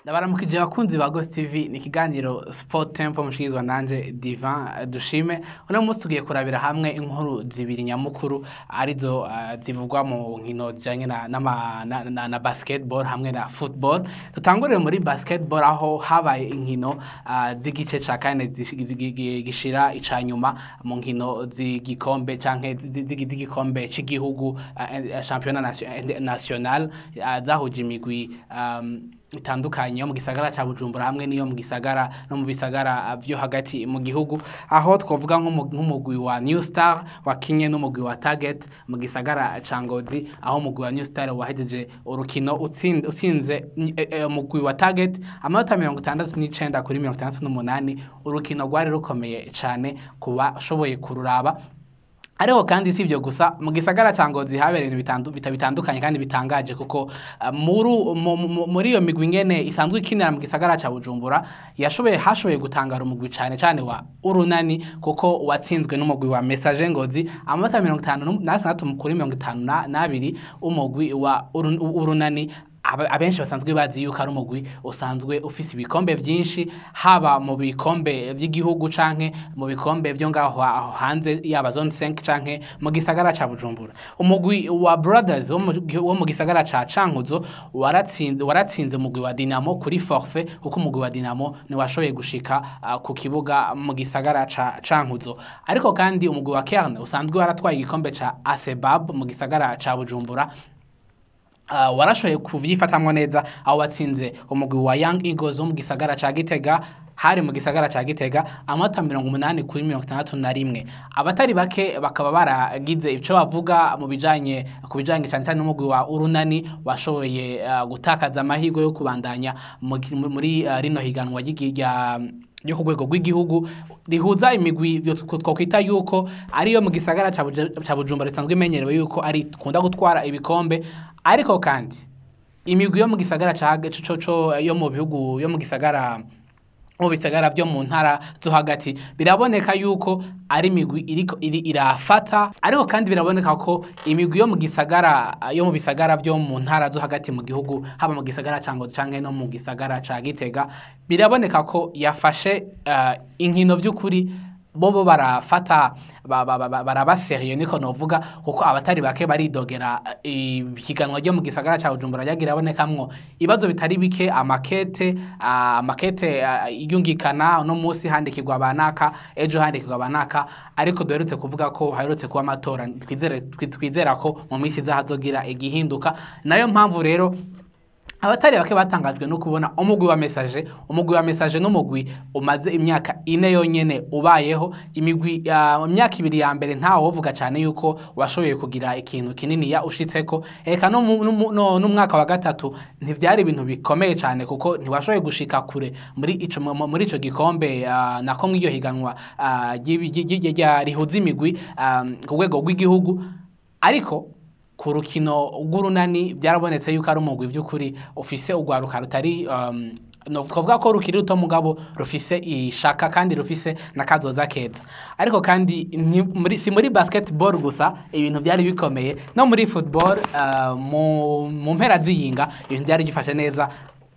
Ndabaramukije abakunzi ba Ghost TV. Ni ikiganiro Sport Tempo mushikirizwa nanje Divin Dushime. Uno munsi tugiye kurabira hamwe inkuru zibiri nyamukuru, arizo zivugwa mu nkino zijanye na basketball hamwe na football. Tutangurire muri basketball, aho habaye inkino z'igice ca kane gishira ica nyuma mu nkino z'igikombe canke z'igikombe c'igihugu, championnat national, zahuje imigwi itandukanye yo mu gisagara ca Bujumbura hamwe n'iyo mu gisagara no mu bisagara vyo hagati mu gihugu, aho twovuga nk'umugwi wa New Star wakinye n'umugwi wa Target mu gisagara ca Ngozi, aho umugwi wa New Star wahejeje urukino utsinze umugwi wa Target amanota 69 kuri 68. Urukino rwari rukomeye cane kuba shoboye kururaba. Ariko kandi si ibyo gusa, mu gisagara ca Ngozi habereye ibintu bitandukanye kandi bitangaje, kuko muri iyo migwi ingene isanzwe ikinira mu gisagara ca Bujumbura hashoboye gutangara umugwi cane cane wa Urunani, kuko watsinzwe n'umugwi wa Messager Ngozi amanota 56 kuri 52. Umugwi wa Urunani abenshi basanzwe bazi yuko ari umugwi usanzwe ufise ibikombe vyinshi, haba mu bikombe vy'igihugu canke mu bikombe vyo ngaho aho hanze, yaba zone 5 canke mu gisagara ca Bujumbura. Umugwi wa Brothers wo mu gisagara ca Cankuzo waratsinze umugwi wa Dinamo kuri forfait, kuko umugwi wa Dinamo ntiwashoboye gushika ku kibuga mu gisagara ca Cankuzo. Ariko kandi umugwi wa Kern usanzwe waratwaye igikombe ca ASEBAB mu gisagara ca Bujumbura warashoboye kuvyifatamwo neza, aho watsinze umugwi wa Young Eagles wo mu gisagara ca Gitega, hari mu gisagara ca Gitega, amanota 80 kuri 61. Abatari bake bakaba baragize ico bavuga ku bijanye cane cane n'umugwi wa Urunani washoboye gutakaza amahirwe yo kubandanya muri rino higanwa ryo ku rwego rw'igihugu rihuza imigwi twokwita yuko ariyo mu gisagara ca Bujumbura risanzwe imenyerewe yuko ari ikunda gutwara ibikombe. Ariko kandi imigwi yo mu gisagara ca co yo mu bihugu, yo mu gisagara, mu bisagara vyo mu ntara zo hagati, biraboneka yuko ari imigwi iriko irafata. Ariko kandi biraboneka ko imigwi yo mu gisagara, yo mu bisagara vyo mu ntara zo hagati mu gihugu, haba mu gisagara ca Ngozi canke no mu gisagara ca Gitega, biraboneka ko yafashe inkino vy'ukuri bobo barafata baraba sérieux, niko novuga, kuko abatari bake baridogera ihiganwa ryo mu gisagara ca Bujumbura ryagira abonekamwo ibibazo bitari bike, amakete yungikana, uno munsi handikirwa abanaka, ejo handikirwa abanaka. Ariko duherutse kuvuga ko haherutse kuba amatora, twizera ko mu minsi iza hazogira igihinduka. Nayo mpamvu rero abatari bake batangajwe no kubona umugwi wa Messager. Umugwi wa Messager n'umugwi umaze imyaka 4 yonyene ubayeho. Imigwi imyaka 2 ya mbere ntawo wovuga cyane yuko washoboye kugira ikintu kinini ya ushitseko, eka no n'umwaka wa gatatu ntivyari ibintu bikomeye cyane, kuko ntiwashoboye gushika kure muri ico gikombe, nako mw'iryo higanwa rihuza imigwi ku rwego rw'igihugu. Ariko ku rukino rw'Urunani byarabonetse yuko ari umugwi by'ukuri ufise urwaruka rutari no twavuga ko rukiri ruto, mugabo rufise ishaka kandi rufise n'akazoza keza. Ariko kandi si muri basketball gusa ibintu byari bikomeye, no muri football mu mpera z'iyinga ibintu byari gifashe neza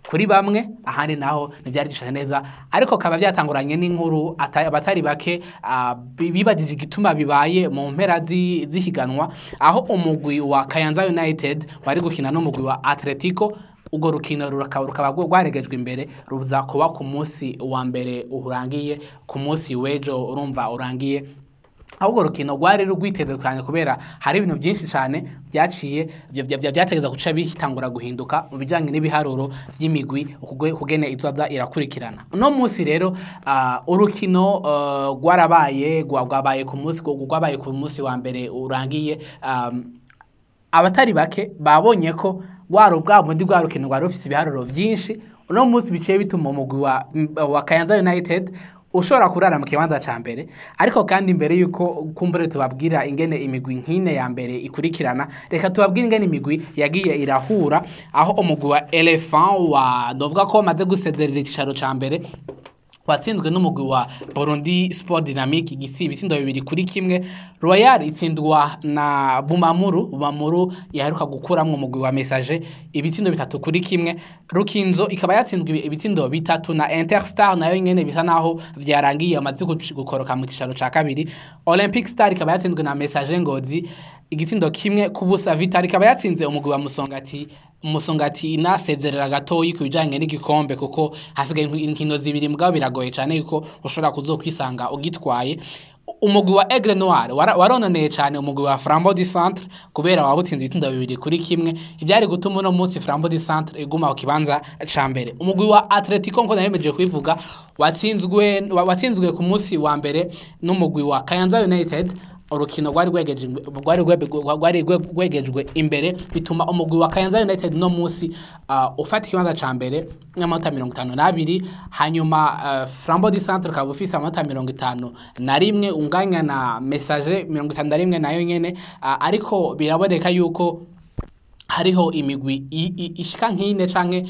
kuri bamwe, ahandi naho ntibyari gifashe neza. Ariko kaba byatanguranye n'inkuru abatari bake bibajije igituma bibaye mu mpera z'ihiganwa, aho umugwi wa Kayanza United wari gukina n'umugwi wa Atletico. Urwo rukino rukaba rwaregejwe imbere, ruza kuba ku munsi wa mbere urangiye, ku munsi w'ejo urumva urangiye, aho urwo rukino rwari rwiteze cyane, kubera hari ibintu byinshi cyane byaciye byategeza guca bitangura guhinduka mu bijyanye n'ibiharuro by'imigwi ukugene izaza irakurikirana. Uno munsi rero urukino rwarabaye, rwabaye ku munsi wa mbere urangiye. Abatari bake babonye ko rwari bwa bundi rwa rukino rwari rufise ibiharuro byinshi. Uno munsi biciye bituma umugwi wa Kayanza United ushobora kurara mu kibanza ca mbere. Ariko kandi imbere yuko kumbure tubabwira ingene imigwi nkine ya mbere ikurikirana, reka tubabwire ingene imigwi yagiye irahura, aho umugwi wa Elephant wa novuga ko bamaze gusezerera icicaro ca mbere. Watsinzwe n'umugwi wa Burundi Sport Dynamique ibitsindo 2-1. Royal itsindwa na Bumamuru. Bumamuru yaheruka gukuramwo umugwi wa Messager ibitsindo 3-1. Rukinzo ikaba yatsinzwe ibitsindo 3 na Interstar, nayo nyene bisa naho vyarangiye, amaze gukoroka mu cicaro ca kabiri. Olympic Star ikaba yatsinzwe na Messager Ngozi igitsindo 1-0. Vital ikaba yatsinze umugwi wa Musongati. Musongati inasezerera gatoyi ku bijanye n'igikombe, kuko hasigaye inkino 2, mugabo biragoye cyane yuko ushobora kuzokwisanga ugitwaye. Umugwi wa Aigle Noir warononeye cyane umugwi wa Flambeau du Centre, kubera wabutsinze ibitsindo 2-1, ivyari gutuma uno munsi Flambeau du Centre iguma ku kibanza ca mbere. Umugwi wa Atletico, nko naremeje kubivuga, watsinzwe ku munsi wa mbere n'umugwi wa Kayanza United. Urukino rwari rwegejwe imbere, bituma umugwi wa Kayanza United no munsi ufata ikibanza ca mbere n'amanota 52. Hanyuma Flambeau du Centre ukaba ufise amanota 51, unganya na Messager 51 nayo nyene. Ariko biraboneka yuko hariho imigwi ishika nk'ine canke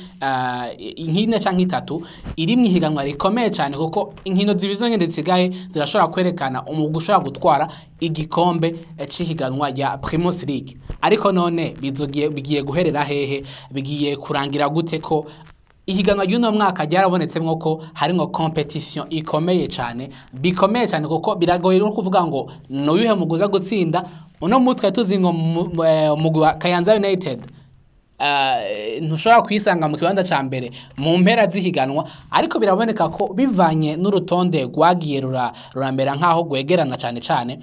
nk'ine canke itatu iri mu ihiganwa rikomeye cyane, kuko inkino zibiri zonyene zisigaye zirashobora kwerekana umugwi ushobora gutwara igikombe c'ihiganwa rya Primus League. Ariko none bigiye guherera hehe? Bigiye kurangira gute, ko ihiganwa ry'uno mwaka ryarabonetsemwo ko harimwo competition ikomeye cyane, bikomeye cyane, kuko biragoye no kuvuga ngo nuyuhe muguza gutsinda? Uno munsi twari tuzi ngo umugwi wa Kayanza United ntushobora kwisanga mu kibanza ca mbere mu mpera z'ihiganwa, ariko biraboneka ko bivanye n'urutonde rwagiye ruramera nk'aho rwegerana cyane cyane.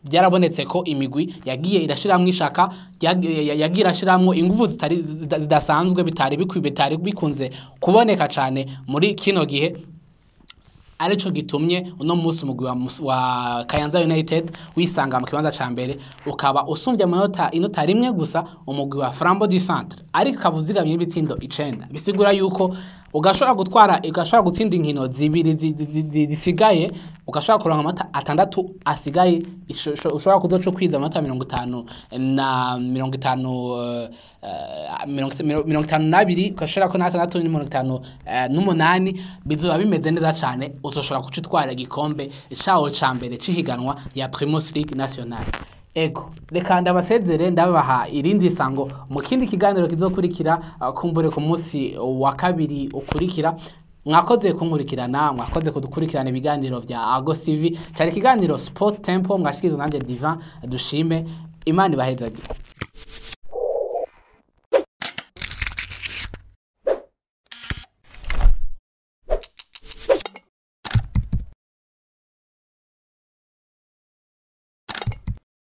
Byarabonetse ko imigwi yagiye irashiramwo ishaka, yagiye irashiramwo inguvu zitari zidasanzwe, bitari bikwiye, bitari bikunze kuboneka cyane muri kino gihe, arico gitumye uno munsi umugwi wa Kayanza United wisanga mu kibanza ca mbere, ukaba usumbye amanota inota rimwe gusa umugwi wa Flambeau du Centre, ariko ukaba uzigamye ibitsindo 9. Bisigura yuko ugashobora gutwara, ugashobora gutsinda inkino zibiri zisigaye, ugashobora kuronka amanota 6 asigaye, ushobora kuzoca ukwiza amanota mirongo itanu na mirongo itanu 52, ugashirako n'atandatu ni 58, bizoba bimeze neza cane. Uzoshobora guca utwara igikombe cawo ca mbere c'ihiganwa ya Primus League National. Ego, reka ndabasezere, ndabaha irindi sango mu kindi kiganiro kizokurikira, kumbure ku munsi wa kabiri ukurikira. Mwakoze kunkurikirana, mwakoze kudukurikirana ibiganiro vya Agos TV. Cyari ikiganiro Sport Temple, mwashikirizwa nanjye Divin Dushime. Imana ibahezagire.